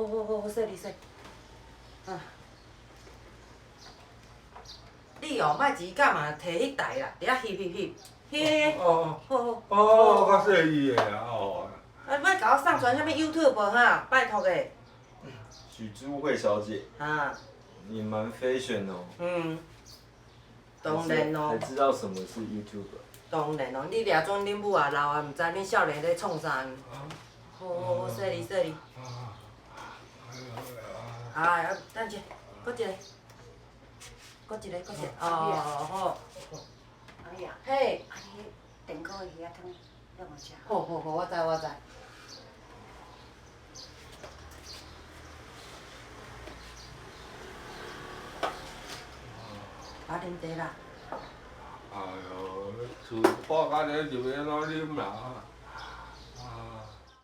好好好好，細膩細。啊。你哦，莫指甲嘛提彼台啦，佇遐翕翕翕，彼個。哦。好好。哦，較細膩的啦，哦。啊，莫共我上傳啥物 YouTube 哈，拜託的。許珠慧小姐。啊。你蠻 fashion 哦。嗯。當然咯。還知道什麼是 YouTube？當然咯，你掠準恁母也老啊，毋知恁少年咧創啥。好好好，細膩細膩。哎，啊，等者，閣一個，閣一個，閣一個，哦，好。哎呀。嘿。啊，你電鍋魚仔湯予我食。好好好，我知我知。啊，啉茶啦。哎喲，厝破甲咧就欲按怎啉啦？